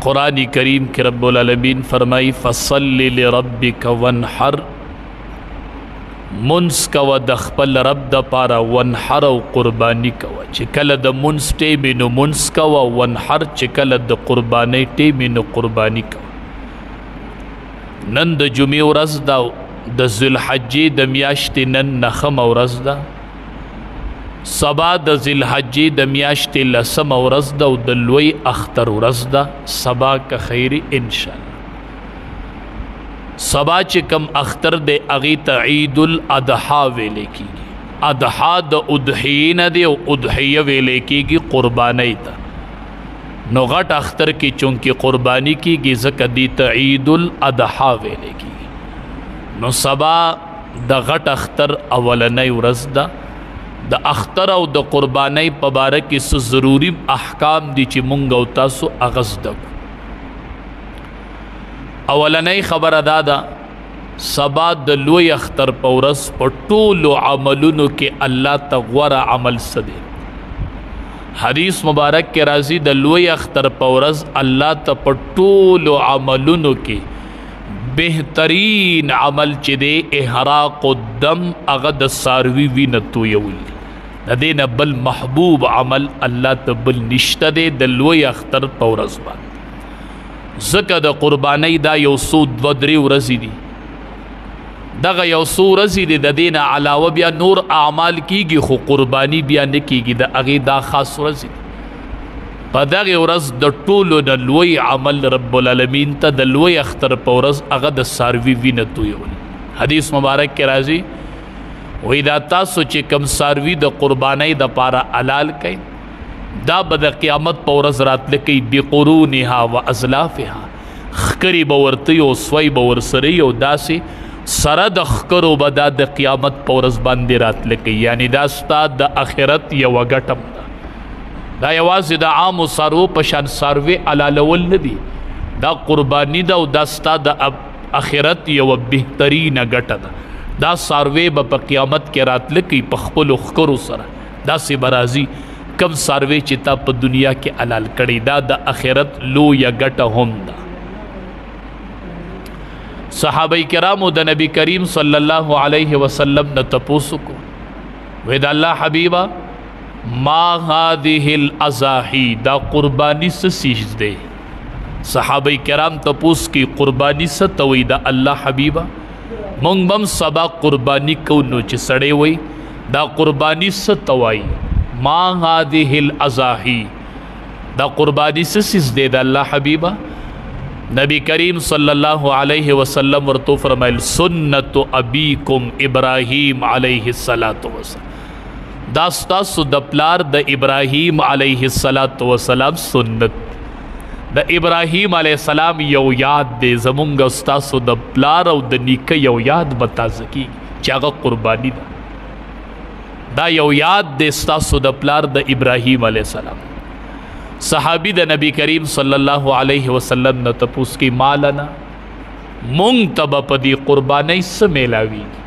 قرآن کریم کې رب العالمین فرمایي فصل لربک وانحر، منس کوه د خپل رب د پاره، وانحر او قرباني کوه. چې کله د منس ټیم نو منس کوه، وانحر چې کله د قربانۍ ټیم نو قرباني کوه. نن د جمعې ورځ ده، د ذوالحجې د میاشتې نن نخمه ورځ ده، سبا د ذوالحجې د میاشتې لسمه ورځ ده او د لوی اختر ورځ ده. سبا که خیری انشاءالله. سبا چې کم اختر دی هغې ته عید الاضحی ویلی کېږي. اضحی د اضحیې نه دی او اضحیه ویلی کېږي قربانۍ ته. نو غټ اختر کې چونکې قرباني کېږي ځکه دې ته عید الاضحی ویلی کېږي. نو سبا د غټ اختر اولنۍ ورځ ده. د اختر او د قربانۍ په باره کې څه ضروري احکام دي چې مونږ او تاسو هغه زده کړو. اولنۍ خبره دا ده، سبا د لوی اختر په ورځ په ټولو عملونو کې الله ته غوره عمل څه دی؟ حدیث مبارک کې راځي د لوی اختر په ورځ الله ته په ټولو عملونو کې بهترین عمل چې دی احراق الدم، هغه د څاروي وینه تویول دي. د دې نه بل محبوب عمل الله ته بل نشته دی د لوی اختر په ورځ باندې. ځکه د قربانۍ دا یو څو دوه درې ورځې دي، دغه یو څو ورځې دي، د دې نه علاوه بیا نور اعمال کیږي خو قرباني بیا نه کیږي. د هغې دا خاص ورځې دي. په دغې ورځ د ټولو نه لوی عمل رب العالمین ته د لوی اختر په ورځ هغه د څاروي وینه تویول. حدیث مبارک کې راځي وایي دا تاسو چې کم څاروي د قربانۍ دپاره حلال کړئ دا به د قیامت په ورځ راتله کوي بقرونها و ازلافها، ښکرې به ورته او سوی به ورسره او داسې سره د ښکرو به دا د قیامت په ورځ باندې راتله کوي. یعنې دا ستا د آخرت یوه ګټه هم ده. دا یوازې د عامو څاروو په شان څاروي حلالول نه دي، دا قرباني ده او دا ستا د آخرت یوه بهترینه ګټه ده. دا څاروی به په قیامت کې راتله کوي په خپلو ښکرو سره، داسې به راځي کم څاروی چې تا په دنیا کې حلال کړی، دا د آخرت لویه ګټه هم ده. صحابه کرامو د نبی کریم صلی الله علیه وسلم نه تپوس وکړو، وی د الله حبیبه ما هذه الاضاحي، دا قرباني څه څیز دی؟ صحابه کرام تپوس کی قرباني څه ته وایي؟ د الله حبیبه مونږ به هم سبا قرباني کوو، نو چې سړی وایي دا قرباني څه ته وایي؟ ما هذه الاضاحي، دا قرباني څه څیز دی؟ د الله حبیبه نبی کریم صلی الله علیه وسلم ورته فرمایل سنت ابیکم ابراهیم علیه الصلاة والسلام، دا ستاسو د پلار د ابراهیم علیه الصلاة والسلام سنت. د ابراهیم علیه السلام یو یاد دی، زمونږ ستاسو د پلار او د نیکه یو یاد به تازه کیږي چې هغه قرباني ده. دا یو یاد دی ستاسو د پلار د ابراهیم علیه السلام. صحابي د نبی کریم صلی الله علیه وسلم نه تپوس کی مالنا، مونږ ته به په دې قربانۍ څه میلاویږي؟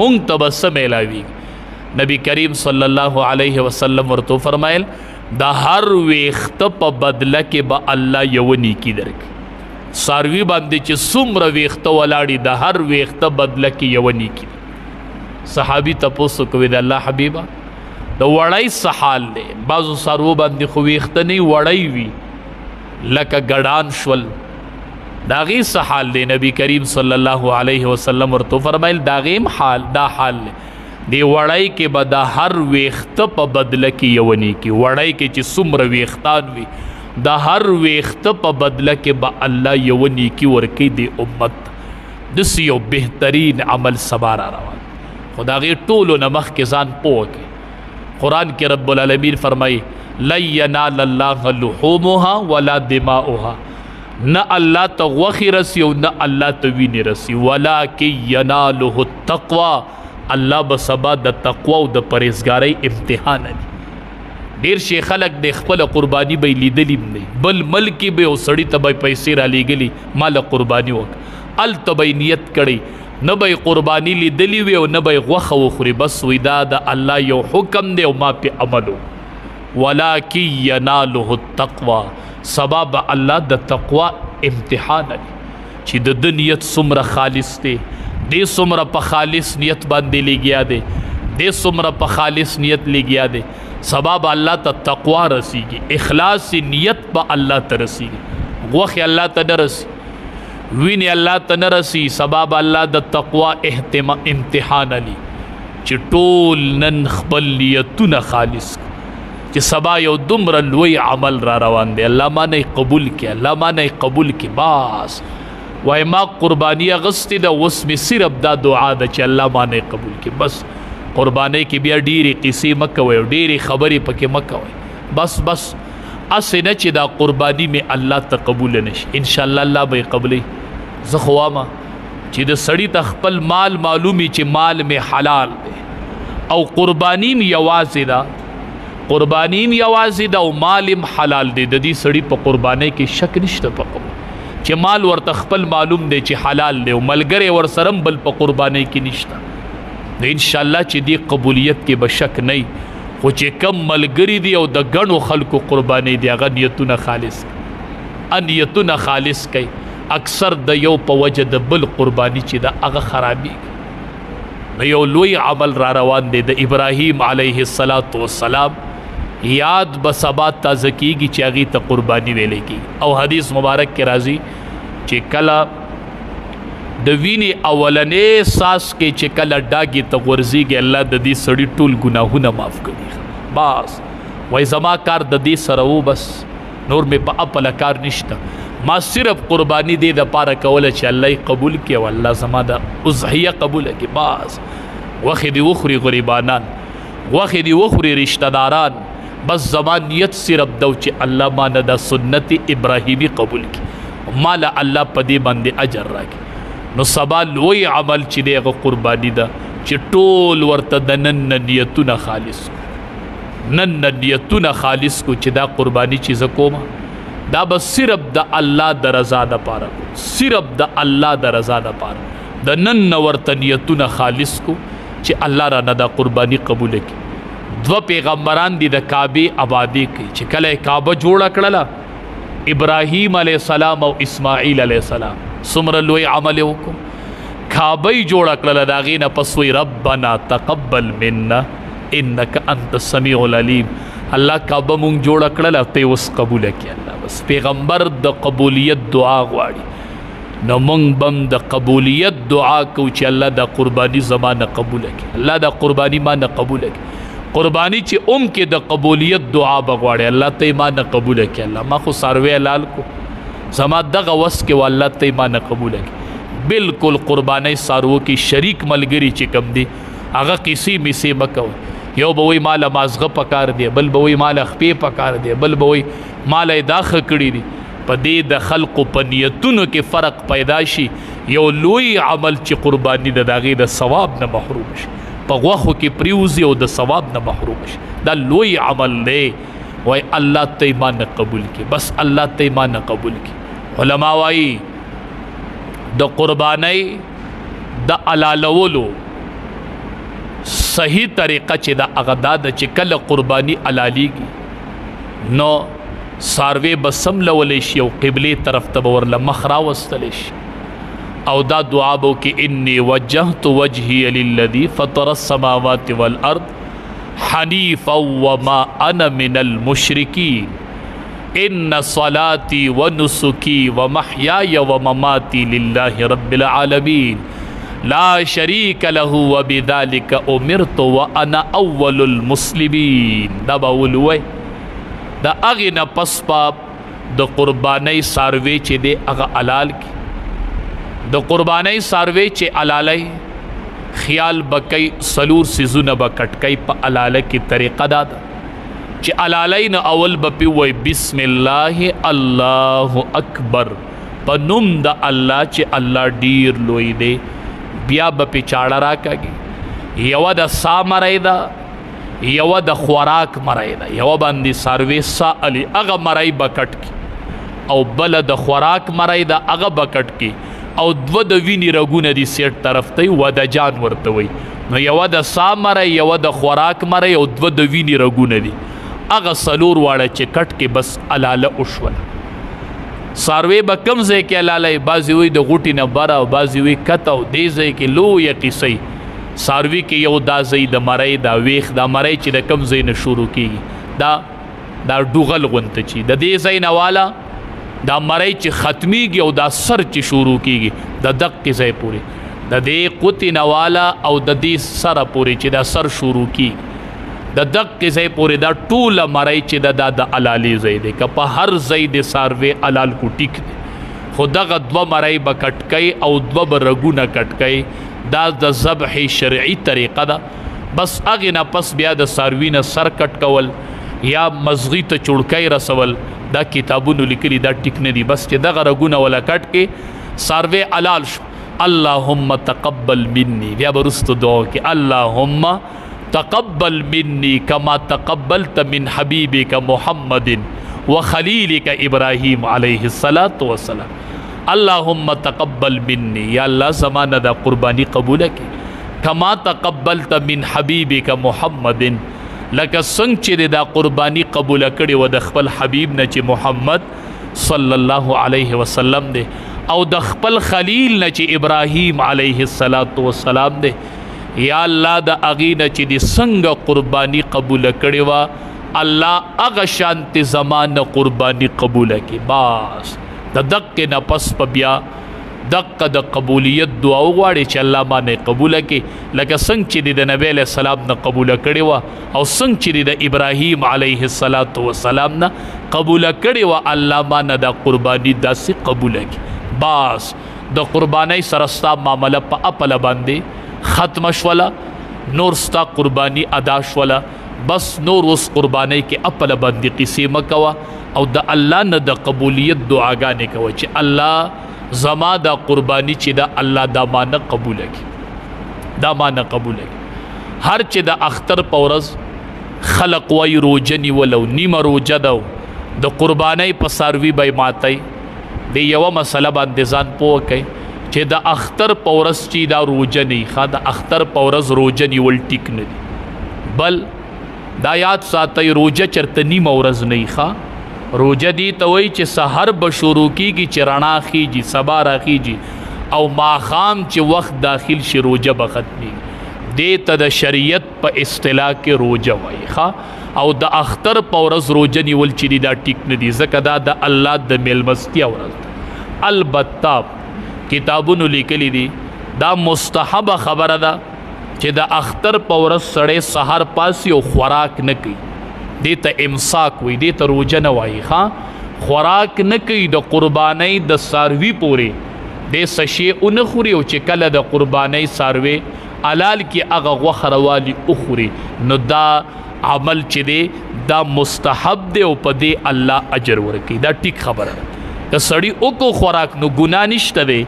مونږ ته به څه میلاویږي؟ نبی کریم صلی الله علیه وسلم ورته فرمایل د هر ویښته په بدله کې به الله یوه نیکي درکړي. څاروي باندې چې څومره ویښته ولاړي د هر ویښته بدله کې یوه نیکي ده. صحابي تپوس کوي د الله حبیبه د وړۍ څه حال دی؟ بعضو څاروو باندې خو ویښته نه وړۍ وي لکه ګډان شول، د هغې څه حال دی؟ نبی کریم صلی الله علیه وسلم ورته فرمایل د هغې هم حال دا حال دی، دی وړۍ کې به د هر ویښته په بدله کې یوه نیکي، وړۍ کې چې څومره ویښتان وي د هر ویښته په بدله کې به الله یوه نیکي ورکوي دې امت ته. داسې یو بهترین عمل سبا را روان، خو د هغې ټولو نه مخکې ځان پوه کړي. قرآن کې رب العالمین فرمایي لن ینال الله لحومها ولا دماؤها، نه الله ته غوښې رسي او نه الله ته وینې رسي، ولکن یناله التقوی، الله به سبا د تقوا او د پرهیزګارۍ امتحان دی. ډیر شي خلک د خپل قرباني به لیدلی نه، بل ملک به او سړی ته به پیسې را لیږلي مال قرباني وک، هلته به نیت کړی نه به قرباني لیدلی وي او نه به غوښه وخوري، بس وی دا د الله یو حکم دی او ما پې عمل وکړو. ولکن یناله التقوی، سبا به الله د تقوا امتحان لري چې د ده نیت څومره خالص دی، دې څومره په خالص نیت باندې لګیا دی، دې څومره په خالص نیت لګیا دی. سبا به الله ته تقوا رسیږي، اخلاص نیت به الله ته رسیږي، غوښې الله ته نه رسي، وینې الله ته نه رسي. سبا به الله د تقوا امتحان لري چې ټول نن خپل نیتونه خالص کړي، چې سبا یو دومره لوی عمل را روان دی، الله ما نه قبول کړي، الله ما نه قبول کړي. بس وای ما قرباني اغستې ده، اوس مې صرف دا دعا ده چې الله ما نه قبول کړي. بس قربانۍ کې بیا ډېرې قصې مه کوئ او ډېرې خبرې پکې مه کوئ، بس بس هسې نه چې دا قرباني مې الله ته قبوله نه شي. انشاءالله الله به یې قبلوي. زه خو وایم چې د سړي ته خپل مال معلومي چې مال مې حلال دی او قرباني مې یوازې ده، قرباني مې یوازې ده او مال مې حلال دی، د دې سړي په قربانۍ کې شک نشته په قبول، چې مال ورته خپل معلوم دی چې حلال دی او ملګری ورسره هم بل په قربانۍ کې نشته، نو انشاءالله چې دې قبولیت کې به شک نه وي. خو چې کم ملګري دي او د ګڼو خلکو قربانۍ دي، هغه نیتونه خالص کوي، نیتونه خالص کوي. اکثر د یو په وجه د بل قرباني چې ده هغه خرابېږي. نو یو لوی عمل را روان دی، د ابراهیم علیه الصلاة والسلام یاد به سبا تازه کېږي چې هغې ته قرباني ویلی کېږي. او حدیث مبارک کې راځي چې کله د وینې اولنې ساس کې چې کله ډاګې ته غورځېږي، الله د دې سړي ټول ګناهونه معاف کړي. بس وایي زما کار د دې سره و، بس نور مې په خپله کار نشته، ما صرف قرباني دې دپاره کوله چې الله یې قبول کړي او الله زما د اضحیه قبوله کړي. بس غوښې دې وخوري غریبانان، غوښې دې وخوري رشته داران، بس زما نیت صرف دا و چې الله ما نه دا سنت ابراهیمي قبول کړي، ما له الله په دې باندې اجر راکړي. نو سبا لوی عمل چې دی هغه قرباني ده چې ټول ورته د نن نه نیتونه خالص کړو، نن نه نیتونه خالص کړو چې دا قرباني چې زه کومه دا به صرف د الله د رضا دپاره کوم، صرف د الله د رضا دپاره. د نن نه ورته نیتونه خالص کړو چې الله رانه دا قرباني قبوله کړي. دوه پیغمبران دي د کعبې آبادې کوي چې کله یې کعبه جوړه کړله، ابراهیم علیه السلام او اسماعیل علیه السلام څومره لوی عمل یې وکړو، کعبه یې جوړه کړله. د هغې نه پس وایي ربنا تقبل منا انک انت السمیع العلیم. الله کعبه مونږ جوړه کړله، ته یې اوس قبوله کړې. الله بس پیغمبر د قبولیت دعا غواړي، نو مونږ به هم د قبولیت دعا کوو چې الله دا قرباني زما نه قبوله کړي، الله دا قرباني ما نه قبوله کړي. قرباني چې اوم کې د قبولیت دعا به غواړي، الله ته یې ما نه قبوله کړي، الله ما خو څاروی حلال کړو، زما دغه وس کې و، الله ته یې ما نه قبوله کړي. بالکل قربانۍ څاروو کې شریک ملګري چې کوم دي هغه قصې میسې مه کوئ. یو به وایي ما له مازغه پکار دی، بل به وایي ما له خپې پکار دی، بل به وایي ما له یې دا ښه کړي دي. په دې د خلقو په نیتونو کې فرق پیدا شي، یو لوی عمل چې قرباني ده د هغې د ثواب نه محروم شي، په غوښو کې پریوځي او د ثواب نه محروم شي. دا لوی عمل دی. وایي الله ته یې ما نه قبول کړي، بس الله ته یې ما نه قبول کړي. علما وایي د قربانۍ د حلالولو صحیح طریقه چې دا هغه دا ده چې کله قرباني حلالېږي نو څاروی به سملولی شي او قبلې طرف ته به ورله مخ راوستلی شي، او دا دعا به وکړي انی وجهت وجهي للذي فطر السماوات والارض حنیفا وما انا من المشرکین ان صلاتي ونسكي ومحياي ومماتي لله رب العالمین لا شریک له وبذلك امرت وانا اول المسلمین. دا به ولوی د هغې نه پس په د قربانۍ څاروی چې دی هغه حلال کړي. د قربانۍ څاروی چې حلالوي خیال به کوي څلور څیزونه به کټ کوي په حلاله کې. طریقه دا ده چې حلالوي نو اول به پې ووایي بسم الله الله اکبر، په نوم د الله چې الله ډیر لوی دی. بیا به پې چاړه راکاږي، یوه د سا مرۍ ده، یوه د خوراک مرۍ ده، یوه باندې څاروی سا الي هغه مرۍ به کټ کړي، او بله د خوراک مرۍ ده هغه به کټ کړي، او دوه د وینې رګونه دي سیټ طرف ته وده جان ورته وایي. نو یوه د سا مرۍ، یوه د خوراک مرۍ، او دوه د وینې رګونه دي، هغه څلور واړه چې کټ کې بس حلاله وشوله. څاروی به کوم ځای کې حلالوي؟ بعضې وایي د غوټې نه بره او بعضې وایي کته، او دې ځای کې لویه قصه وي. څاروي کې یو دا ځای د مرۍ دا ویښ دا مرۍ چې د کوم ځای نه شروع کېږي، دا ډوغل غونته چې د دې ځای نه والا دا مرۍ چې ختمیږي او دا سر چې شروع کېږي د دقې ځای پورې، د دې قوتې نه والا او د دې سره پورې چې دا سر شروع کېږي د دقې ځای پورې، دا ټوله مرۍ چې ده دا د حلالې ځای دی. که په هر ځای د څاروی حلال کو ټیک دی، خو دغه دوه مرۍ به کټ کوي او دوه به رګونه کټ کوي. دا د ذبح شرعي طریقه ده. بس هغې نه پس بیا د څاروي نه سر کټ کول یا مزغي ته چوړکۍ رسول، دا کتابونو لیکلي دا ټیک نه دي. بس چې دغه رګونه وله کټ کې څاروی حلال شو، اللهم تقبل مني، بیا به وروسته دعا وکړي، اللهم تقبل مني كما تقبلت من حبيبك محمد وخليلك ابراهيم عليه الصلاة والسلام. اللهم تقبل مني، یا الله زمانه دا قرباني قبوله کړي، کما تقبلت من حبيبك محمد، لکه څنګه چې دا قرباني قبوله کړې وه د خپل حبیب نه چې محمد صلی الله علیه وسلم دی، او د خپل خلیل نه چې ابراهیم علیه الصلاة والسلام دی. یا الله د هغې نه چې دې څنګه قرباني قبوله کړې وه، الله هغه شانتې زما نه قرباني قبوله کړي. بس د دقې نه پس په بیا دقه د قبولیت دعا وغواړي چې الله ما نه قبوله کړي، لکه څنګه چې دې د نبی علیه السلام نه قبوله کړې وه او څنګه چې دې د ابراهیم علیه الصلاة والسلام نه قبوله کړې وه، الله ما نه دا قرباني داسې قبوله کړي. بس د قربانۍ سره ستا معامله په خپله باندې ختمه شوله، نور ستا قرباني ادا شوله. بس نور اوس قربانۍ کې خپله باندې قصې مه کوه او د الله نه د قبولیت دعاګانې کوه چې الله زما دا قرباني چې دا الله دا ما نه قبوله کړي، دا ما نه قبوله کړي. هر چې د اختر په ورځ خلق وایي روژه نیول او نیمه روژه ده، د قربانۍ په څاروي به یې ماتوي. د یوه مسله باندې ځان پوه کړئ چې د اختر په ورځ چې دا روژه نه وي، ښه د اختر په ورځ روژه نیول ټیک نه دي. بل دا یاد ساتئ، روژه چېرته نیمه ورځ نه وي. ښه روژه دې ته وایي چې سحر به شروع کېږي چې رڼا خیږي، سبا راخیږي، او ماښام چې وخت داخل شي روژه به ختمېږي. دې ته د شریعت په اصطلاح کې روژه وایي. ښه او د اختر په ورځ روژه نیول چې دي دا ټیک نه دي، ځکه دا د الله د میلمستیا ورځ ده. البته کتابونو لیکلي دي دا مستحبه خبره ده چې د اختر په ورځ سړی سحر پاسي او خوراک نه کوي، دې ته امساک وایي، دې ته روژه نه وایي. ښه خوراک نه کوي د قربانۍ د څاروي پورې دې څه شی ونه خوري، او چې کله د قربانۍ څاروی حلال کړي هغه غوښه روالي وخوري، نو دا عمل چې دی دا مستحب دی او په دې الله اجر ورکوي. دا ټیک خبره ده. که سړی وکړو خوراک نو ګناه نشته دی،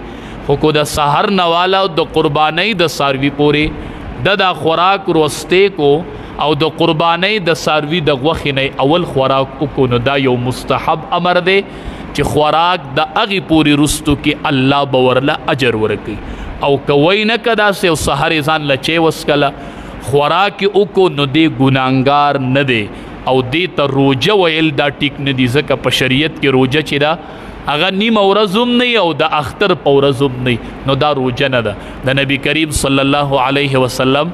خو که د سحر نه والا او د قربانۍ د څاروي پورې د دا خوراک وروستی کو او د قربانۍ د څاروي د غوښې نه اول خوراک وکړو، نو دا یو مستحب امر دی چې خوراک د هغې پورې وروستو کې الله به ورله اجر ورکوي. او که وایي نه که داسې او سحر یې ځان له چای وڅکله خوراک یې وکړو، نو دی ګناهګار نه دی او دې ته روژه ویل دا ټیک نه دي، ځکه په شریعت کې روژه چې ده هغه نیمه ورځ هم نه او د اختر په ورځ هم نه، نو دا روژه نه ده. د نبی کریم صلی الله علیه وسلم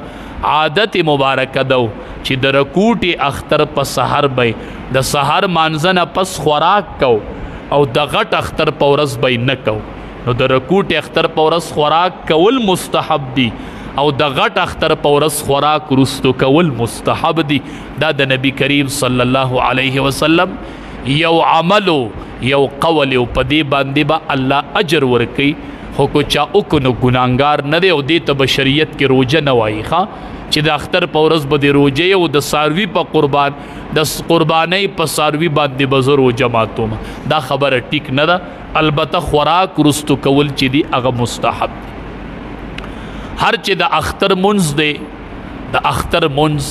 عادت مبارکه ده چې د رکوټې اختر په سحر به د سحر مانځه نه پس خوراک کو او د غټ اختر په ورځ به نه کو. نو د رکوټې اختر په ورځ خوراک کول مستحب دي او د غټ اختر په ورځ خوراک وروستو کول مستحب دي. دا د نبی کریم صلی الله علیه وسلم یو عمل یو قول او په دې باندې به الله اجر ورکوي. خو که چا وکړو نو ګناهګار نه دی او دې ته به شریعت کې روژه نه وایي. ښه چې د اختر په ورځ به د روژې او د څاروي په قربان د قربانۍ په څاروي باندې به زه روژه ماتوم، دا خبره ټیک نه ده. البته خوراک وروستو کول چې دي هغه مستحب دی. هر چې د اختر مونځ دی، د اختر مونځ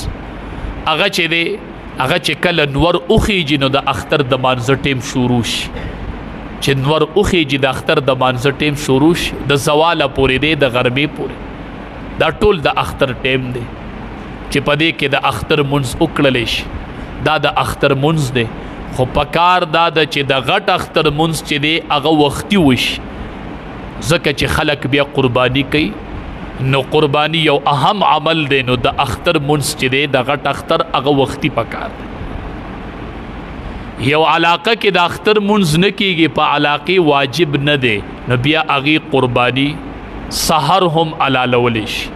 هغه چې دی هغه چې کله نور وخیږي نو د اختر د مانځه ټیم شروع شي. چې نور وخیږي د اختر د مانځه ټیم شروع شي، د زواله پورې دی، د غرمې پورې، دا ټول د اختر ټیم دی چې په دې کې د اختر مونځ وکړلی شي. دا د اختر مونځ دی. خو پکار دا ده چې د غټ اختر مونځ چې دی هغه وختي وشي، ځکه چې خلک بیا قرباني کوي، نو قرباني یو اهم عمل دی، نو د اختر مونځ چې دی د غټ اختر هغه وختي پکار دی. یو علاقه کې د اختر مونځ نه کیږي، په علاقې واجب نه دی، نو بیا هغې قرباني سحر هم حلالولی شي.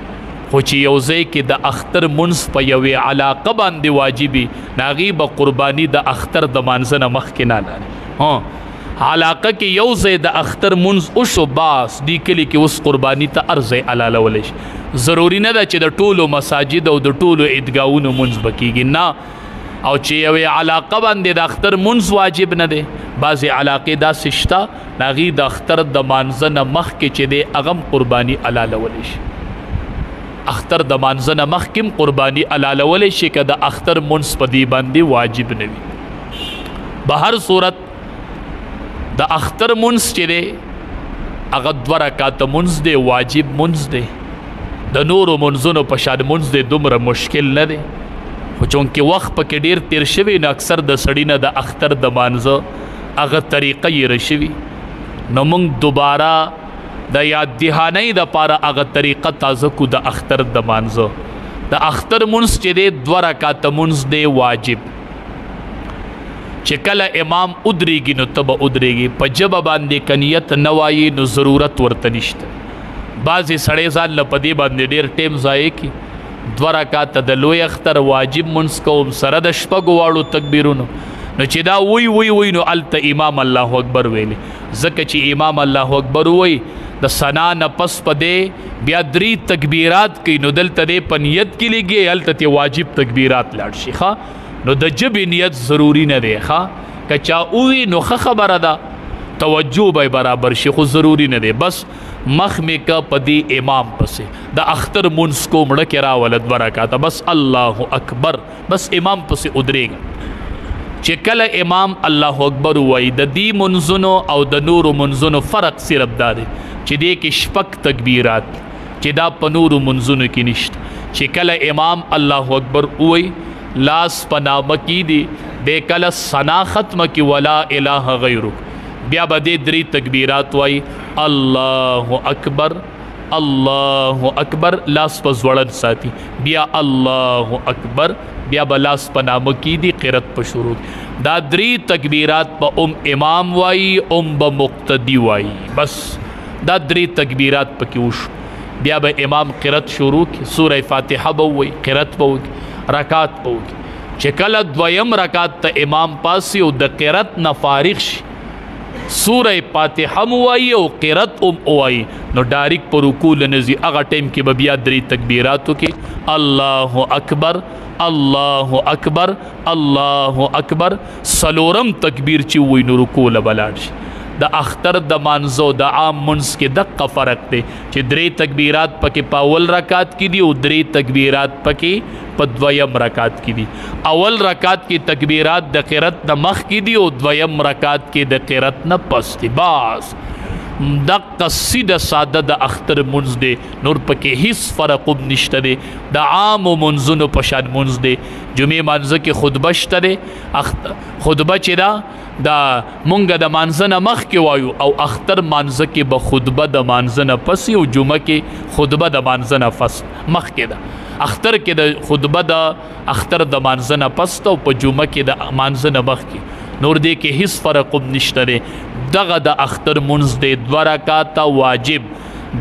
خو چې یو ځای کې د اختر مونځ په یوې علاقه باندې واجبي، نو هغې به قرباني د اختر د مانځه نه مخکې نه لاري. علاقه کې یو ځای د اختر مونځ وشو، باس دې کلي کې اوس قرباني ته هر ځای حلالولی شي. ضروري نه ده چې د ټولو مساجد او د ټولو عیدګاهونو مونځ به کیږي، نه. او چې یوې علاقه باندې د اختر مونځ واجب نه دی، بعضې علاقې داسې شته هغې د اختر د مانځه نه مخکې چې دی هغه هم قرباني حلالولی شي. اختر د مانځه نه مخکې هم قرباني حلالولی شي که د اختر مونځ په دې باندې واجب نه وي. به هر صورت د اختر مونځ چې دی هغه 2 رکعاته مونځ دی، واجب مونځ دی، د نورو مونځونو په شان مونځ دی، دومره مشکل نه دی. خو چونکې وخت پکې ډېر تېر شوی، نو اکثر د سړي نه د اختر د مانځه هغه طریقه یې شوي، نو موږ دوباره د یاد دهانۍ دپاره هغه طریقه تازه کو د اختر د مانځه. د اختر مونځ چې دی 2 رکعاته مونځ دی واجب، چې کله امام ودرېږي نو ته به ودرېږي، په ژبه باندې که نیت نه وایي نو ضرورت ورته نشته. بعضې سړی ځان له په دې باندې ډېر ټایم ضایع کړي، 2 رکعاته د لوی اختر واجب مونځ کوم سره د شپږو واړو تکبیرونو، نو چې دا وی وی وی نو هلته امام الله اکبر ویلې، ځکه چې امام الله اکبر وی د ثنا نه پس په دې بیا 3 تکبیرات کوي، نو دلته دې په نیت کې لګي، هلته ته واجب تکبیرات لاړ شي. ښه، نو د ژبې نیت ضروري نه دی. ښه، که چا ووي نو ښه خبره ده، توجه به برابر شي، خو ضروري نه دی. بس مخ مې که په دې امام پسې د اختر مونځ کوم، مړه کې راوله 2 رکعاته، بس الله اکبر، بس امام پسې ودرېږه. چې کله امام الله اکبر وایي، د دې مونځونو او د نورو مونځونو فرق صرف دا دی چې دې کې شپږ تکبیرات چې دا په نورو مونځونو کې نشته. چې کله امام الله اکبر وایي، لاس په نامه کې دی، دی کله ثنا ختمه کې ولا اله غیرک، بیا به دې 3 تکبیرات وایي، الله اکبر الله اکبر، لاس په ځوړند ساتي، بیا الله اکبر، بیا به لاس په نامه کې دی، قرت په شروع. دا 3 تکبیرات په امام وایي، به مقتدی وایي، بس دا 3 تکبیرات پکې وشو. بیا به امام قرت شروع کړي، سوره فاتحه به ووایي، قرت به وکړي، رکعت به وکړي. چې کله دویم رکعت ته امام پاسي او د قرت نه فارغ شي، سوره فاتحه هم ووایي او قرت هم ووایي، نو ډایرک په رکوع له نه ځي، هغه ټایم کې به بیا 3 تکبیرات وکړي، الله اکبر الله اکبر الله اکبر، څلورم تکبیر چې ووایي نو رکوع له به لاړ شي. د اختر د مانځو د عام مونځ کې دقه فرق دی چې 3 تکبیرات پکې په اول رکعت کې دي او 3 تکبیرات پکې په دویم رکعت کې دي. اول رکعت کې تکبیرات د قرت نه مخکې دي او دویم رکعت کې د قرت نه پس دي. بس دقه سیده ساده د اختر مونځ دی، نور پکې هیڅ فرق هم نشته دی. د عامو مونځونو په شان مونځ دی. جمعې مانځه کې خطبه شته دی، خطبه چې ده دا مونږ د مانځه نه مخکې وایو، او اختر مانځه کې به خطبه د مانځه نه پس او جمعه کې خطبه د مانځه نه پس مخکې ده. اختر کې د خطبه د اختر د مانځه نه پس ده او په جمعه کې د مانځه نه مخکې، نور دې کې هیڅ فرق هم نشته دی. دغه د اختر مونځ دی 2 رکعاته واجب.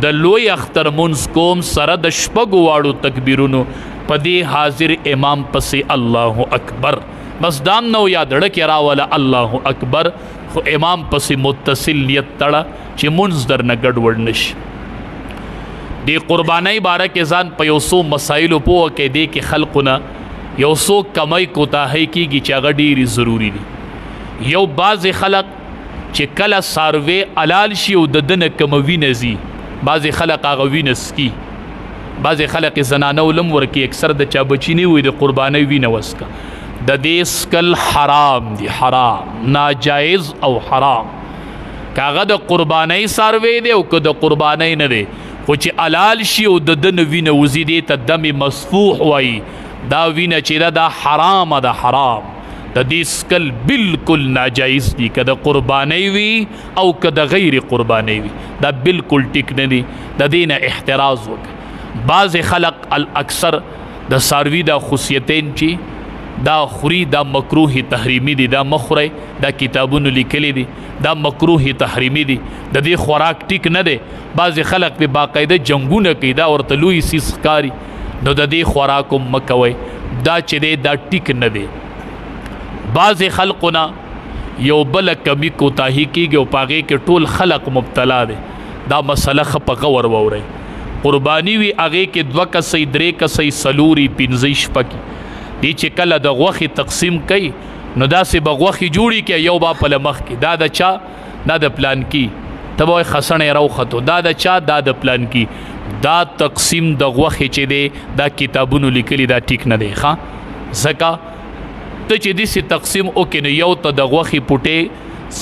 د لوی اختر مونځ کوم سره د شپږو واړو تکبیرونو په دې حاضر امام پسې الله اکبر، بس دام نو یاد ړکې راوله الله اکبر، خو امام پسې متصل نیت تړه چې مونځ درنه ګډوډ نشي. دې قربانۍ باره کې ځان په یو څو مسایلو پوه کې دې کې خلقونه یو څو کمۍ کوتاهۍ کېږي چې هغه ډېرې ضروري دي. یو بعضې خلق چې کله څاروی حلال شي او د ده نه کومه وینه ځي، بعضې خلق هغه وینه څکي، بعضې خلق یې زنانه ولم ورکوي، اکثر د چا بچي نه وي د قربانۍ وینه وڅکه. د دې څکل حرام دي، حرام، ناجایز او حرام. که هغه د قربانۍ څاروی دی او که د قربانۍ نه دی، خو چې حلال شي او د ده نه وینه وځي، دې ته دم مسفوح وایي. دا وینه چې ده دا حرامه ده، حرام. د دې سکل بالکل ناجایز دي، که د قربانۍ وي او که د غیر قربانۍ وي، دا بالکل ټیک نه دي. د دې نه احتراز وکړه. بعضې خلق الاکثر د څاروي دا خصوصیتین چې دا خوري، دا مکروه تحریمي دي، دا مه خورئ، دا کتابونو لیکلي دي، دا مکروه تحریمي دي، د دې خوراک ټیک نه دی. بعضې خلق پې باقاعده جنګونه کوي، دا ورته لوی څیز ښکاري، نو د دې خوراک هم مه کوئ، دا چې دی دا ټیک نه دی. بعضې خلقو نه یو بله کمی کوتاهي کېږي او په هغې کې ټول خلق مبتلا دی. دا مسله ښه په غور واورئ. قرباني وي هغې کې دوه کسۍ، درې کسۍ، څلوري، پنځه، شپږ دي، چې کله د غوښې تقسیم کوي نو داسې به غوښې جوړې کړي، یو به په له مخکې دا د چا، دا د پلانکي، ته به وایې خسڼی راوختو، دا د چا، دا د پلانکي. دا تقسیم د غوښې چې دی دا کتابونو لیکلي، دا ټیک نه دی. ښه، ځکه ته چې داسې تقسیم وکړې نو یو ته د غوښې پوټې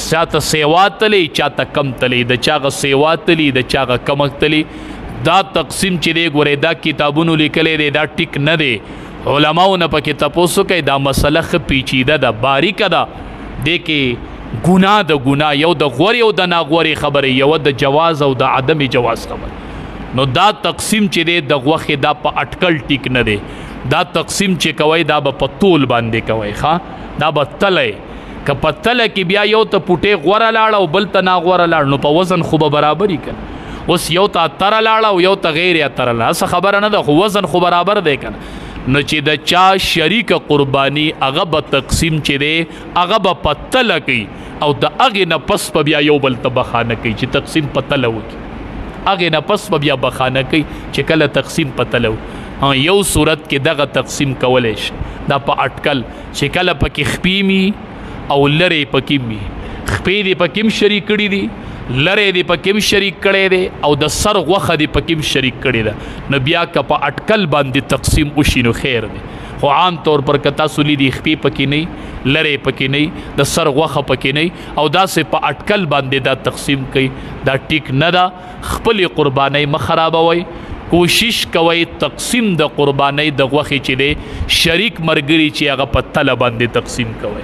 چاته سیوا تلې، چاته کم تلې، د چا غه سیوا تلې، د چا غه کم تلې. دا تقسیم چې دی ګورې دا کتابونو لیکلی دی، دا ټیک نه دی. علماو نه پکې تپوس وکړئ، دا مسله ښه پیچیده ده، باریکه ده. دې کې ګناه د ګناه، یو د غورې او د ناغورې خبرې، یوه د جواز او د عدم جواز خبرې. نو دا تقسیم چې دی د غوښې دا په اټکل ټیک نه دی. دا تقسیم چې کوئ دا به په تول باندې کوئ، ښه، دا به تلی، که په تله کې بیا یو ته پوټې غوره لاړه او بل ته ناغوره لاړه، نو په وزن خو به برابري که نه. اوس یو ته اتره لاړه او یو ته غیر اتره لاړه، څه خبره نه ده، خو وزن خو برابر دی که نه. نو چې د چا شریک قرباني هغه به تقسیم چې دی هغه به په تله کوي، او د هغې نه پس به بیا یو بل ته بخانه کوي چې تقسیم په تله وکړي، هغې نه پس به بیا بخانه کوي چې کله تقسیم په تله وکړي. یو صورت کې دغه تقسیم کولی شي، دا په اټکل چې کله پکې خپې مي او لرې پکې مي، خپې دې پکې هم شریک کړي دي، لرې دې پکې هم شریک کړی دی، او د سر غوښه دې پکې هم شریک کړې ده، نو بیا که په اټکل باندې تقسیم وشي نو خیر دی. خو عام طور پر که تاسو لیدي خپې پکې نه، لرې پکې نه، د سر غوښه پکې نه، او داسې په اټکل باندې دا تقسیم کوي، دا ټیک نه ده. خپلې قربانۍ مه خرابوئ، کوشش کوئ تقسیم د قربانۍ د غوښې چې دی شریک ملګري چې هغه په تله باندې تقسیم کوئ،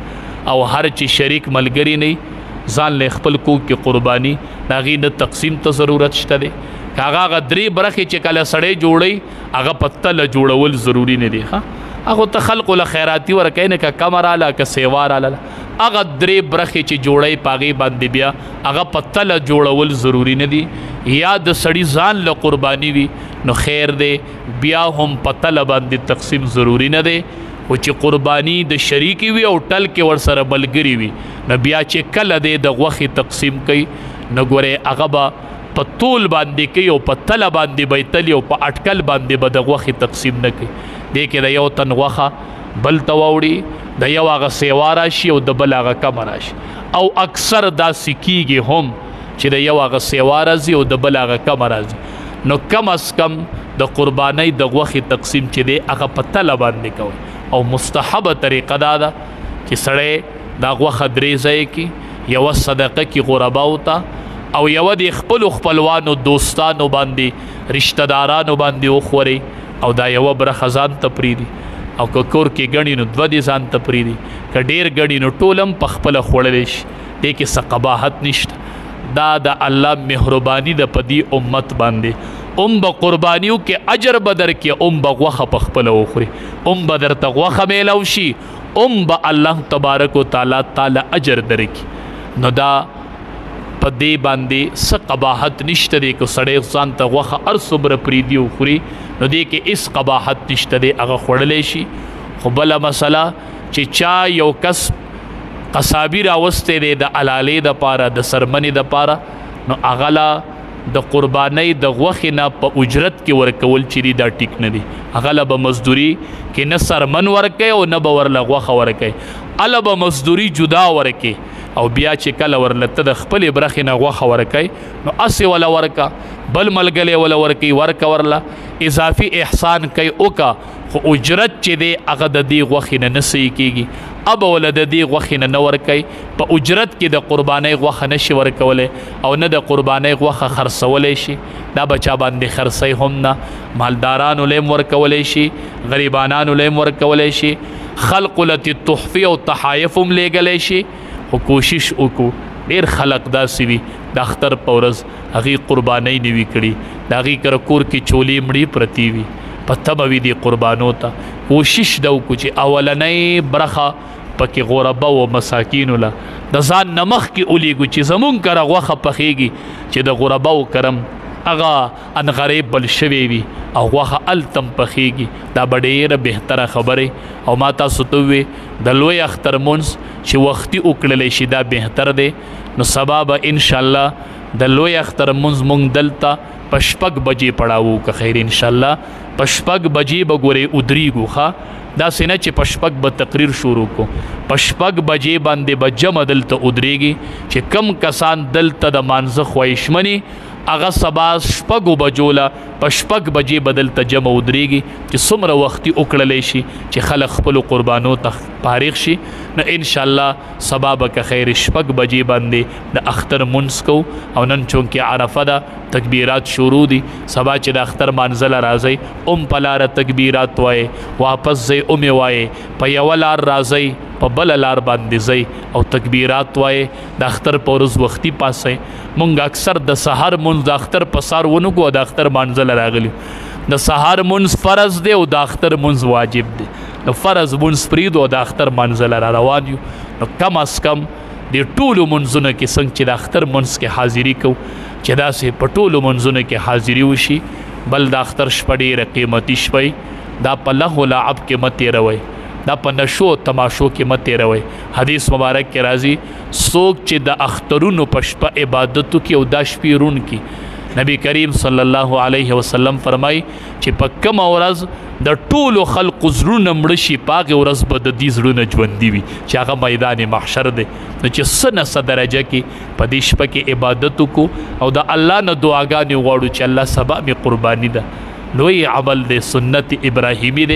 او هر چې شریک ملګري نه ځان له خپل کور کې قرباني د هغې نه تقسیم ته ضرورت شته دی. که هغه هغه درې برخې چې کله سړی جوړوي هغه په تله جوړول ضروري نه دی. ښه، هغه ته خلقو له خیراتي ورکوي نه، که کمه راله که سیوا راله، هغه درې برخې چې جوړوي په هغې باندې بیا هغه په تله جوړول ضروري نه دي. یا د سړي ځان له قرباني وي نو خیر دی، بیا هم په تله باندې تقسیم ضروري نه دی. خو چې قرباني د شریکي وي او ټل کې ورسره ملګري وي، نو بیا چې کله دی د غوښې تقسیم کوي نو ګورې هغه به په تول باندې کوي او په تله باندې به یې تلي او په اټکل باندې به د غوښې تقسیم نه کوي. دې کې د یو تن غوښه بل ته واوړي، د یو هغه سیوا راشي او د بل هغه کمه راشي، او اکثر داسې کیږي هم چې د یو هغه سیوا راځي او د بل هغه کمه راځي. نو کم از کم د قربانۍ د غوښې تقسیم چې دی هغه په تله باندې کوي. او مستحبه طریقه دا ده چې سړی دا غوښه درې ځای کې، یوه صدقه کې غرباو ته، او یوه د خپلو خپلوانو دوستانو باندې رشته دارانو باندې وخوري، او دا یوه برخه ځان ته پرېږدي. او که کور کې ګڼي نو دوه دې ځان ته پرېږدي، که ډېر ګڼي نو ټول هم په خپله خوړلی شي، دې کې څه قباحت نشته. دا د الله مهرباني ده په دې امت باندې. ام به قربانیو کې اجر به درکړي، ام به غوښه په خپله وخوري، ام به درته غوښه میلاو شي، ام به الله تبارک و تعالی تعالی اجر درکړي. نو دا په دې باندې څه قباحت نشته دی. که سړی ځان ته غوښه هر څومره پرېږدي وخوري نو دې کې هېڅ قباحت نشته دی، هغه خوړلی شي. خو بله مسله چې چا یو کس قصابي راوستی دی د علالې دپاره، د څرمنې دپاره، نو هغه له د قربانۍ د غوښې نه په اجرت کې ورکول چې دي دا ټیک نه دي. هغه له به مزدوري کې نه څرمن ورکوي او نه به ورله غوښه ورکوي، هله به مزدوري جدا ورکوي، او بیا چې کله ورله ته د خپلې برخې نه غوښه ورکوي نو هسې وله ورکه، بل ملګری وله ورکوي، ورکه ورله، اضافي احسان کوي وکه، خو اجرت چې دی هغه د دې غوښې نه نه صحیح کېږي. ابه وله د دې غوښې نه نه ورکوي، په اجرت کې د قربانۍ غوښه نه شي ورکولی او نه د قربانۍ غوښه خرڅولی شي. دا به چا باندې خرڅوي هم نه، مالدارانو له هم ورکولی شي، غریبانانو له هم ورکولی شي. خلقو له ترې تحفې او تحایف هم لېږلی شي، خو کوشش وکړو. ډېر خلق داسې وي د اختر په ورځ هغې قربانۍ نه وي کړي، د هغې کره کور کې چولې مړې پرتې وي، په تمه وي دې قربانو ته. کوشش دا وکړو چې اولنۍ برخه پکې غربا او مساکینو له د ځان نه مخکې ولیږو چې زمونږ کره غوښه پخېږي، چې د غربا او کرم هغه انغرې بل شوی وي او غوښه هلته هم پخېږي. دا به ډېره بهتره خبرې. او ما تاسو ته ووی د لوی اختر مونځ چې وختي وکړلی شي دا بهتر دی. نو سبا به انشاءالله د لوی اختر مونځ مونږ دلته په 6 بجې پړاوو که خیر انشاءالله. په 6 بجې به ګورې ودرېږو، ښه داسې نه چې په 6 به تقریر شروع کو، په 6 بجې باندې به جمع دلته ودرېږي چې کم کسان دلته د مانځه خواهشمني هغه سبا 6 بجو له په 6 بجې به دلته جمع ودرېږي چې څومره وختي وکړلی شي چې خلک خپلو قربانو ته فارغ شي. نو انشاءالله سبا به که خیر 6 بجې باندې د اختر مونځ کوو. او نن چونکې عرفه ده تکبیرات شروع دي، سبا چې د اختر مانځله راځئ هم په لاره تکبیرات وایې، واپس ځئ هم یې وایې، په یوه لار راځئ په بله لار باندې ځئ او تکبیرات وایې. د اختر په ورځ وختي پاڅئ. مونږ اکثر د سهار مونځ د اختر په سهار ونه کړو، د اختر مانځله راغلي. د سهار مونځ فرض دی او د اختر مونځ واجب دی. نو فرض مونځ پرېږدو او د اختر مانځله را روان یو. نو کم از کم د ټولو مونځونو کې څنګه چې د اختر مونځ کې حاضري کوو چې داسې په ټولو مونځونو کې حاضري وشي. بل د اختر شپه ډېره قیمتي شپه وي، دا په لهو لعب کې مه تېروئ، دا په نشو او تماشو کې مه تېروئ. حدیث مبارک کې راځي څوک چې د اخترونو په شپه عبادت وکړي او دا شپې روڼ کړي، نبی کریم صلی الله علیه وسلم فرمایي چې په کومه ورځ د ټولو خلقو زړونه مړه شي په هغې ورځ به د دې زړونه ژوندي وي چې هغه میدان محشر دی. نو چې څه نه څه درجه کې په دې شپه کې عبادت وکړو او د الله نه دعاګانې وغواړو چې الله سبا مې قرباني ده. لوی عمل دی، سنت ابراهیمي دی.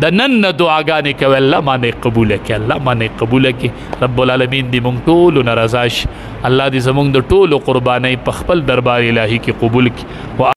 د نن نه دعاګانې کوي الله ما نه قبوله کړي، الله ما نه قبوله کړي. رب العالمین دې مونږ ټولو نه رضا شي. الله دې زمونږ د ټولو قربانۍ په خپل دربار الهي کې قبول کړي.